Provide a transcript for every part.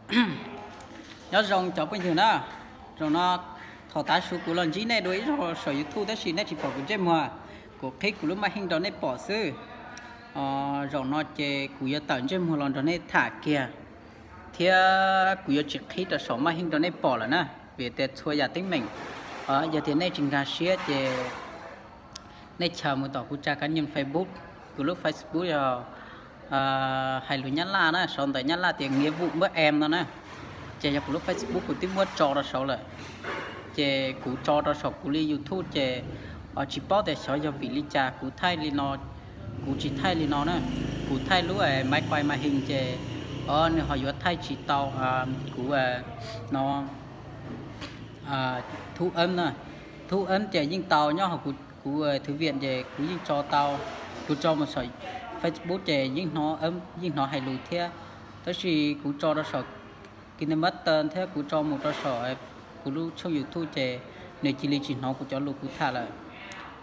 Nyob zoo cov phooj ywg na, zaum no thaum tav su kuv los ntsib nej dua ib zaug saum YouTube tab sis nej tsis pom kuv ntsej muag, kuv qhib kuv lub maj heej rau nej pom xwb. Zaum no ces kuv yuav tawm ntsej muag los nrog nej tham kiag, thiab kuv yuav tsis qhib rau saum maj heej rau nej pom lawm na, vim tias txhua yam teeb meem, yog tias nej tsis nkag siab ces nej chaws mus tom kuv tsa cá nhân Facebook, kuv lub Facebook yog hais lus Nyab Laj na, sau ntawv Nyab Laj tias nghĩa vụ mất em no na. Ces yog kuv lub Facebook kuv twb muab tso rau saud lawm, ces kuv tso rau saum kuv li YouTube ces tsis paub tias xyov yog vim li cas kuv thaij li no, kuv tsis thaij li no na, kuv thaij lub máy quay màn hình ces nws ho yuav thaij tsis tau kuv no thú âm na, thú âm ces yeej tau nyob hauv kuv thư viện ces kuv yeej tso tau, kuv tso mus saum Facebook ces yeej hnov hais lus thiab, tab sis kuv tso rau saum KineMaster thiab kuv tso mus rau saum kuv lub tshooj YouTube ces nws cia li tsis hnov kuv cov lus kuv tham lawm.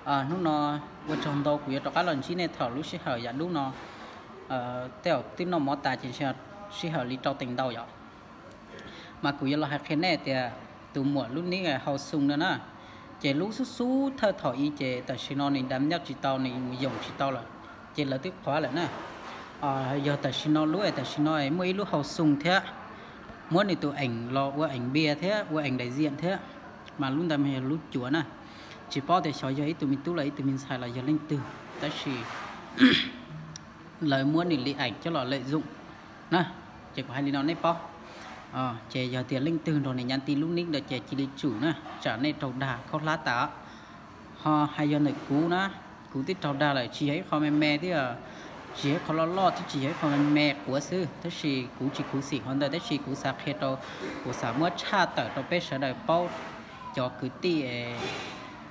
Hnub no ua tsaug ntau, kuv yuav rov qab los ntsib nej thaum lub sij hawm yav dub no, tej zaum twb noj mov tas ces sij hawm li rau teev ntau yom. Mas kuv yuav los hais qhia nej tias tus muam lub nick Hau Xoo no na, ces lub xub xub thawj thaum i ces tam sim no nws đăng nhập tsis tau, nws mus yoom tsis tau lawm, ces lawv twb qhuav lawm na. Yog tam sim no lub es tam sim no muaj ib lub Hau Xoo thiab, muab nws tus ảnh los ua ảnh bìa thiab ua ảnh đại diện thiab, mas lub ntawd mas yog lub cuav na. Tsis paub tias xyov yog ib tug me tub los ib tug me ntxhais los yog leej twg, tab sis lawv muab nws li ảnh coj los lợi dụng na. Ces kuv hais li no nej paub. Ces yog tias leej twg nrog nws nhắn tin lub nick ntawd ces cia li tsum na, tsam nej raug dag khaub hlab tas. Ho hais yog ntawm kuv na, kuv twb raug dag lawm, tsis yog ib qho me me thiab, tsis yog ib qho loj loj thiab tsis yog ib qho me me quav xwb, tab sis kuv tsis khuv xim qhov ntawd, tab sis kuv xav qhia rau, kuv xav muab tshaj tawm rau peb sawv daws paub, cov kwv tij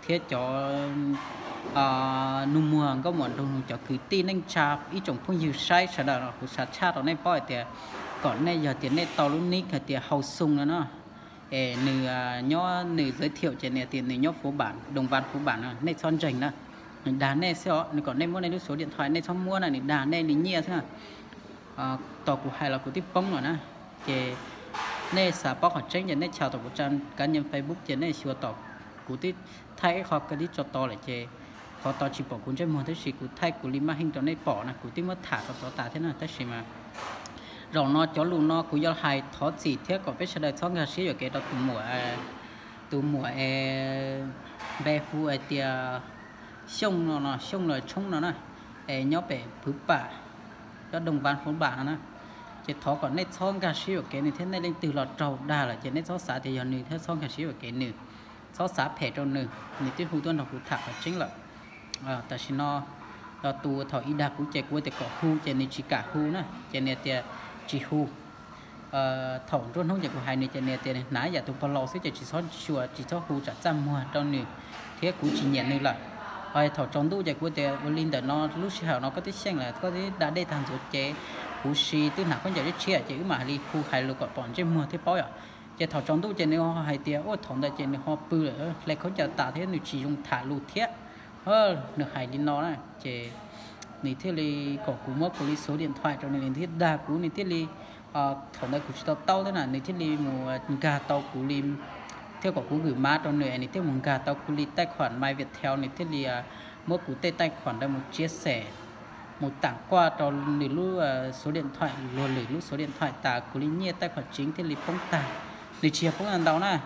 thiab cov nug muag nkauj muam nraug nus, cov kwv tij neej tsa, ib tsoom phooj ywg saib sawv daws no, kuv xav tshaj rau nej paub hais tias kom nej yog tias nej tau lub nick hais tias Hau Xoo no no, es nws nyob, nws giới thiệu ces nws tias nws nyob Phú Bản, Đồng Văn Phú Bản no, nej txhob ntseeg na. Nws dag nej xwb os, nws kom nej muab nej lub số điện thoại, nej txhob muab na, nws dag nej li nyiaj xwb na. Tos kuv hais los kuv twb poob lawm na. Ces nej xav paub qhov tseeb ces nej chaws tom kuv trang cá nhân Facebook ces nej xyuas tom, kuv twb thaij ib qho clip tso tau lawm ces qhov tod tsis pom kuv ntsej muag tab sis kuv thaij kuv li maj heej rau nej pom na, kuv twb muab tham rau tod tas thiab na, tab sis mas zaum no cov lus no kuv yuav hais thov txim thiab kom peb sawv daws txhob nkag siab yuam kev rau tus muam, tus muam es npe hu hais tias Xyooj no no, Xyooj los Tshoob no na, es nyob pem Phú Bản, nyob Đồng Văn Phú Bản no na. Ces thov kom nej txhob nkag siab yuam kev nws thiab, nej leej twg los raug dag lawm ces nej txhob xav tias yog nws thiab txhob nkag siab yuam kev nws, txhob xav phem rau nws, nws twb hu tuaj nrog kuv tham qhov tseeb lawm. Tam sim no los tus thaum ub dag kuv ces kuv tias kom hu ces nws tsis kam hu na, ces nws tias tsis hu. Thaum nruab hnub ces kuv hais nws ces nws tias nws hnav yam tus pog laus xwb ces tsis txhob xyuas, tsis txhob hu tsam txaj muag rau nws thiab kuv tsis nyiam nws lawm. Ho thaum tsaus ntuj ces kuv tias ua li ntawm no lub sij hawm no koj twb xyeej lawm, koj twb da dej tag ntxuav ces huv si twb hnav khaub ncaws tshiab tshiab ces wb mam li hu hais lus kom pom ntsej muag thiab paub yom. Ces thaum tsaus ntuj ces nws ho hais tias ua thaum ntawd ces nws ho pw lawm, hle khaub ncaws tas thiab nws tsis zoo tham lus thiab. Nws hais li no na ces nws thiaj li kom kuv muab kuv li số điện thoại rau nws, nws thiaj dag kuv, nws thiaj li, thaum ntawd kuv tsis tau taub thiab na, nws thiaj li mus nkag tau kuv li, thiaj kom kuv gửi mã rau nws, nws thiaj mus nkag tau kuv li tài khoản My Viettel, nws thiaj li muab kuv tej tài khoản ntawd mus chia sẻ, mus tặng quà rau nws lub số điện thoại, luag lwm lub số điện thoại tas kuv li nyiaj tài khoản chính thiaj li poob tag. Nws tsis yog poob ntau na,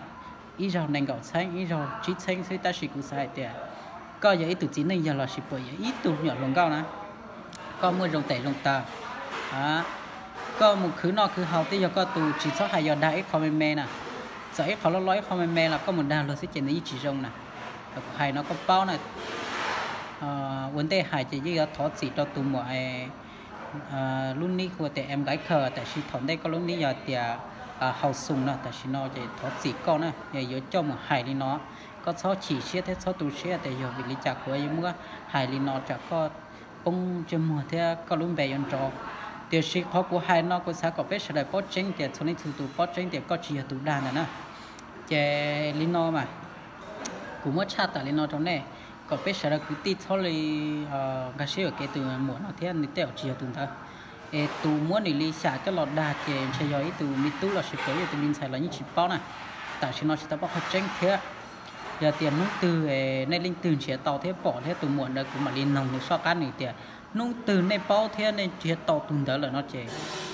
ib zaug nees nkaum txheeb, ib zaug tsib txheeb xwb, tab sis kuv xav hais tias koj yog ib tug txiv neej yog lossis puas yog ib tug me nyuam hluas nkauj na, koj muaj zoo tes zoo taw, koj mus khwv noj khwv haus twb yog koj tus, tsis txhob hais yog dag ib qho me me na. Txawm ib qho loj loj ib qho me me los koj mus dag luag xwb ces nws yeej tsis zoo na. Kuv hais no koj paub na. Ua ntej hais ces yeej yuav thov txim rau tus muam lub nick hu tias Em Gái Khờ, tiam sis thaum ntej koj lub nick yog tias Hau Xoo no, tam sim no ces thov txim koj na, yuav coj mus hais li no. Koj txhob chim siab thiab txhob tu siab tias yog vim li cas kuv yuav muab hais li no tsam koj poob ntsej muag thiab koj lub npe yuav nrov. Tiam sis qhov kuv hais no kuv xav kom peb sawv daws paub tseeb tias txhua leej txhua tus paub tseeb tias koj tsis yog tus dag ntawd na. Ces li no mas kuv muab tshaj tawm li no rau nej, kom peb sawv daws kwv tij txhob li nkag siab yuam kev tus muam no thiab, nws tej zaum tsis yog tus ntawd. Es tus muab nws li xyam coj los dag ces ntshe yog ib tug me tub los sis puas yog tus me ntxhais los yeej tsis paub na. Tam sim no tsis tau paub qhov tseeb thiab. Yog tias hnub twg nej leej twg nrhiav tau thiab pom thiab tus muam ntawd kuv mam li noog nws soj qab nws tias hnub twg nej paub thiab nej nrhiav tau tus ntawd lawm no ces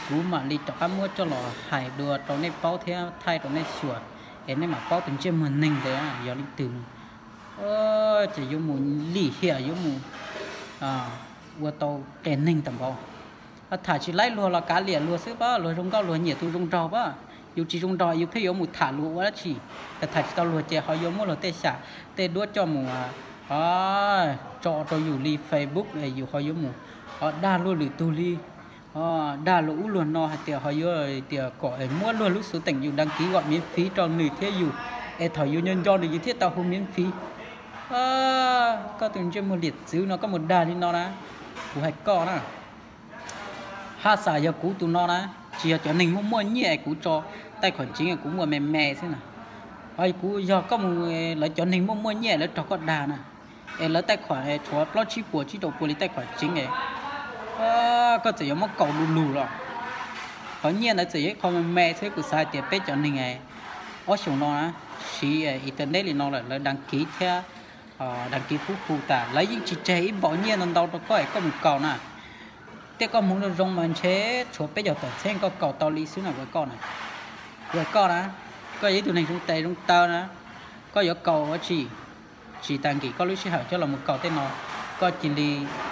kuv mam li rov qab muab coj los hais dua rau nej paub thiab thaij rau nej xyuas, es nej mam paub tus ntsej muag neeg ntawd yog leej twg. Ces yuav mus lim hiam yuav mus ua tau qias neeg tag npaum. Tham tsis laib luag los kav liam luag xwb pab, luag zoo nkauj luag nyiam tus zoo nraug pab. Yus tsis zoo nraug yus pheej yuav mus tham luag ua dab tsi? Tham tsis tau luag ces ho yuav muab luag tej xyam tej duab coj mus tso rau yus li Facebook, yus ho yuav mus ho dag luag lwm tug li, dag luag ub luag no hais tias ho yuav tias kom muab luag lub xuv teem yus đăng ký gọi miễn phí rau nws thiab yus, es thaum yus nco nco nws yus thiaj tau hu miễn phí. Koj tus ntsej muag liam txwv no koj mus dag li no na, kuv hais koj na. Haj xas yog kuv tus no na, tsis yog cov neeg muaj muaj nyiaj es kuv tso taij khuam tseev, kuv muaj me me xwb na. Ho kuv yog koj mus, lawv cov neeg muaj muaj nyiaj lawv rog koj dag na, es lawv taij khuam tshuav plaub tsib puas tsib rau puas li taij khuam tseev, koj txawm yuav muab kaus du lug los, qhov nyiaj ntawd txawm yog ib qho me me xwb. Kuv xav hais tias peb cov neeg ob xyoos no na, siv internet li no lawm lawv đăng ký thiab đăng ký fub hu tas lawv yeej tsis tseg ib npaum nyiaj ntau ntau rau koj es koj mus kaus na. Tej koj hmoov zoo zoo mas ntshe tshuav peb caug tawm txheeb koj kaus tau li xwb na kuv hais koj na. Kuv hais koj na, koj yog ib tug neeg zoo tes zoo taw na, koj yuav kaus ua tsi? Tsis tas nkim koj lub sij hawm coj los mus kaus tej no, koj cia li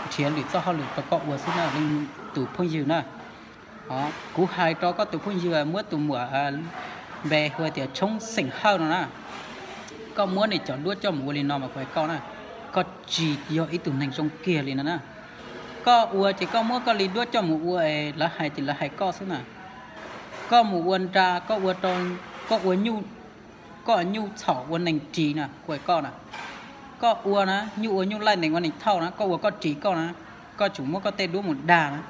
nrhiav lwm txoj hauj lwm rau koj ua xwb na tus phooj ywg na. Kuv hais rau koj tus phooj ywg muab tus muam npe hu tias Tshoob xeem Hawj no na. Koj muab nws cov duab coj mus ua li no mas kuv hais koj na, koj tsis yog ib tug neeg zoo kiag li no na. Koj ua ces koj muab koj li duab coj mus ua es lawv hais ces lawv hais koj xwb na. Koj mus ua nra, koj ua rau, koj ua nyuj, koj nyuj txhaum ua neeg ris na kuv hais koj na. Koj ua na, nyuj ua nyuj laij nees ua neeg thauj na, koj ua koj ris koj na, koj tseem muab koj tej duab mus dag na.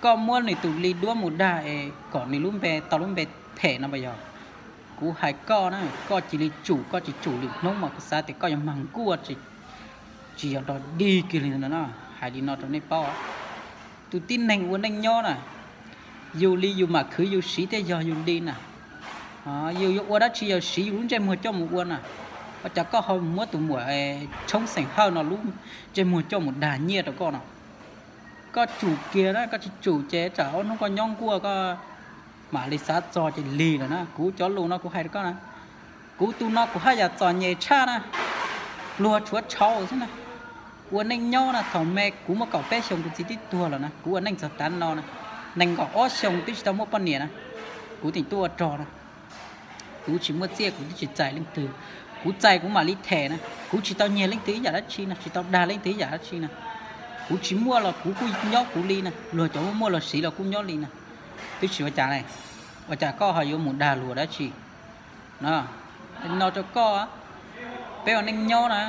Koj muab nws tus li duab mus dag es kom nws lub npe tau lub npe phem no mas yog, kuv hais koj na, koj cia li tsum, koj tsis tsum lwm hnub mas kuv xav tias koj yuav mag nkuaj tsis yog dog dig kiag li no na. Hais li no rau nej paub, tus tib neeg ua neej nyob na, yus li yus mam khwv yus siv thiaj yog yus li na. Yus yuav ua dab tsi yog siv yus lub ntsej muag coj mus ua na. Ua cas koj ho muab tus muam Tshoob xeem Hawj no lub ntsej muag coj mus dag nyiaj rau koj no? Koj tsum kiag na, koj tsis tsum ces tsam ob hnub koj nyob nkuaj koj mam li xav txog ces lig lawm na. Kuv cov lus no kuv hais rau koj na, kuv tus no kuv haj yam txom nyem tshaj na, pluag tshuav tshauv xwb na. Ua neej nyob na, thaum me kuv muaj kaum peb xyoos kuv txiv twb tuag lawm na, kuv ua neej txog tav no na, nees nkaum ob xyoos twb tsis tau muaj poj niam na, kuv tseem tuaj ua rog na. Kuv tsis muaj txiaj kuv twb tsis txais leej twg, kuv txais kuv mam li them na. Kuv tsis tau nyiag leej twg ib yam dab tsi na, tsis tau dag leej twg ib yam dab tsi na. Kuv tsis muaj los kuv kuj nyob kuv li na, luag cov muaj muaj los siv los kuj nyob li na. Twb tsis ua cas ne, ua cas koj ho yuav mus dag luag dab tsi? No rau koj, peb ua neej nyob na,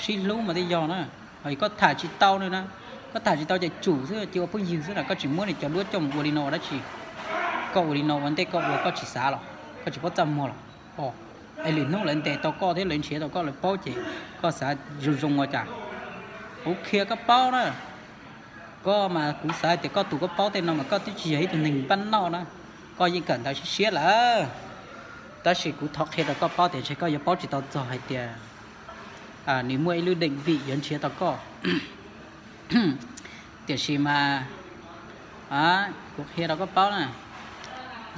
sib hlub mas thiaj yog na. Ho koj tham tsis tau li na, koj tham tsis tau ces tsum xwb, cia ua phooj ywg xwb na, koj tsis muab nws cov duab coj mus ua li no ua dab tsi? Koj ua li no ua ntej koj ua koj tsis xav los? Koj tsis paub txaj muag los? Es lwm hnub lawv ntes tau koj thiab lawv nrhiav tau koj lawv paub ces koj xav zoo zoo ua cas? Kuv qhia koj paub na, koj mas kuv xav tias koj tus koj paub tej no mas koj twb tsis yog ib tug neeg npaj noj na, koj yeej kawm ntawv siab siab lawm. Tab sis kuv thov qhia rau koj paub tias ntshe koj yuav paub tsis tau txog hais tias nws muaj ib lub định vị yuav nrhiav tau koj. Tiam sis mas kuv qhia rau koj paub na,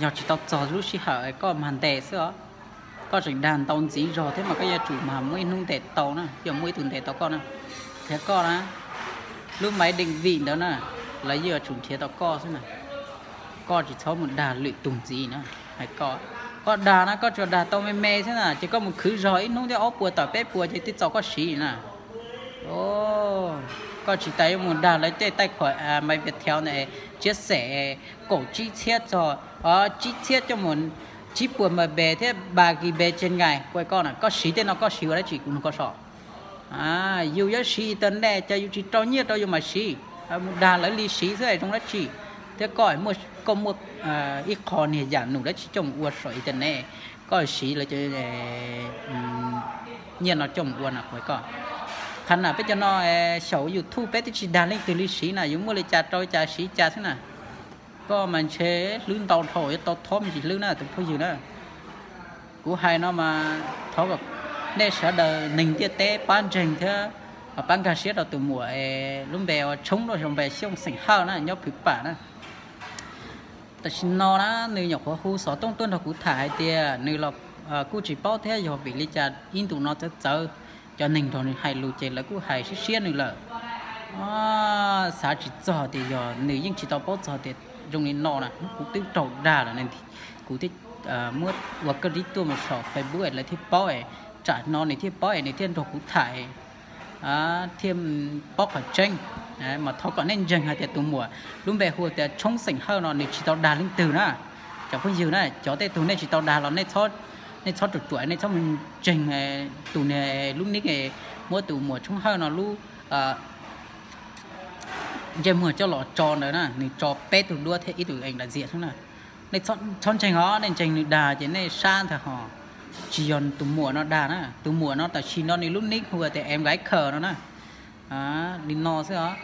yog tsis tau txog lub sij hawm koj mag ntes xwb os. Koj tseem dag ntau ntxiv zog thiab mas koj yuav tsum mag muaj ib hnub ntes tau na, yuav muaj ib tug ntes tau koj na. Qhia koj na, lub máy định vị ntawd na, lawv yuav tsum nrhiav tau koj xwb na. Koj tsis txhob mus dag lwm tus ntxiv na. Hais koj, koj dag na koj tsuas dag tau me me xwb na, ces koj mus khwv zog ib hnub thiab ob puas tawm peb puas ces twb txaus koj siv na. Koj tsis tas yuav mus dag lawv tej taij khuam Maiviettel ntawd, chia sẻ kaum tsib txhiab txog tsib txhiab coj mus tsib puas M B thiab ba G B trên ngày. Kuv hais koj na, koj siv tej no koj siv ua dab tsi kuv nug koj so. Yus yuav siv internet ces yus tsis rau nyiaj rau yus mam siv, mus dag lawv li siv xwb zoo dab tsi? Thiab koj muaj, koj muaj ib qho niag yam num dab tsi coj mus ua saum internet, koj siv lawv cov nyiaj no coj mus ua na kuv hais koj. Qhov na peb cov no xyaum YouTube peb twb tsis dag leej twg li siv na, yuav muaj li cas rau li cas siv li cas xwb na. Koj mas ntshe hlwb ntau dhau yuav tau thov me ntsis hlwb na tus phooj ywg na. Kuv hais no mas thov kom nej sawv daws neeg ntiaj teb pab ntseeg thiab pab nkag siab rau tus muam lub npe ua Tshoob, lub zoo npe Xyooj xeem Hawj na, nyob Phwv Pam na. Tam sim no na nws nyuam qhuav hu xov tooj tuaj nrog kuv tham hais tias nws los kuj tsis paub thiab yog vim li cas ib ntus no txawv txawv, cov neeg nrog nws hais lus ces lawv kuj hais siab siab nws lawm. Xav tsis txog tias yog nws yeej tsis tau paub txog tias zoo li no na, kuv twb raug dag lawm, kuv thiaj muab ua clip tuaj mus saum Facebook es lawv thiaj paub, tsam no nws thiaj paub es nws thiaj nrog kuv tham thiaj paub qhov tseeb. Mas thov kom nej ntseeg hais tias tus muam lub npe hu tias Tshoob xeem Hawj no nws tsis tau dag leej twg na. Cov phooj ywg na, cov tej tug nej tsis tau dag los nej txhob ruam ruam, nej txhob mus ntseeg tus niag lub nick muab tus muam Tshoob Hawj no lub ntsej muag coj los tso ntawd na, nws tso peb tug duab thiab ib tug ees dam ntxias xwb na. Nej txhob ntseeg os, nej ntseeg nws dag ces nej sab ntag hos. Tsis yog tus muam no dag na, tus muam no tam sim no nws lub nick hu tias Em Gái Khờ no na. Li no xwb os.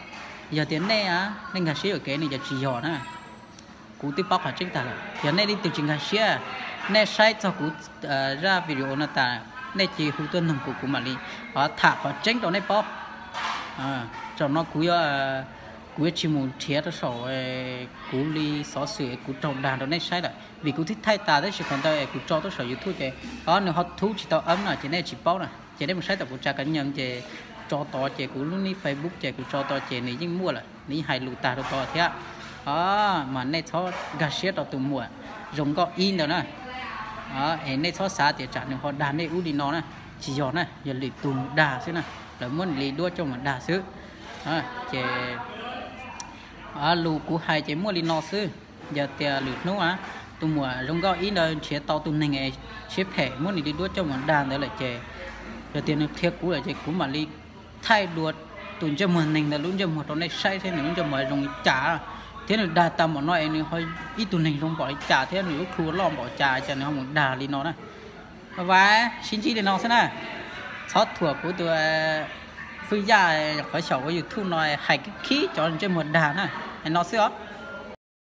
Yog tias nej, nej nkag siab yuam kev nws ces tsis yog na. Kuv twb paub qhov tseeb tag lawm, yog nej leej twg tsis nkag siab, nej saib txog kuv zaj video no tas, nej cia li hu tuaj nug kuv, kuv mam li tham qhov tseeb rau nej paub. Zaum no kuv yuav, kuv yuav tsis mus nrhiav rau saum kuv li xov xwm kuv raug dag rau nej saib lawm, vim kuv twb thaij tas tab sis qhov ntawd kuv tso tuaj saum YouTube ces nws ho thub tsis tau eb no ces nej tsis paub na. Ces nej mus saib tom kuv tsav kav nyees ces tso tod ces kuv lub nick Facebook ces kuv tso tod ces nws yeej muaj lawm, nws yeej hais lus tag rau tod thiab. Mas nej txhob nkag siab rau tus muam zoo nkauj ib ntawd na. Es nej txhob xav tias tsam nws ho dag nej ub li no na, tsis yog na, yog lwm tus dag xwb na, lawv muab nws li duab coj mus dag xwb. Ces lus kuv hais ces muaj li no xwb. Yog tias lwm hnub tus muam zoo nkauj ib ntawd nrhiav tau tus neeg siab phem muab nws li duab coj mus dag ntawd lawm ces, yog tias nws qhia kuv lawm ces kuv mam li thaij dua tus ntsej muag neeg ntawd lub ntsej muag rau nej saib thiab nws lub ntsej muag zoo li cas, thiab nws dag tag npaum no es nws ho ib tug neeg zoo npaum li cas thiab nws lub khw loj npaum cas ces nws ho mus dag li no na. Vas, sib ntsib li no xwb na. Txhob thuam kuv tus fwj yaj qhov xyaum ua YouTube no hais khib cov ntsej muag dag na. Hais no xwb os.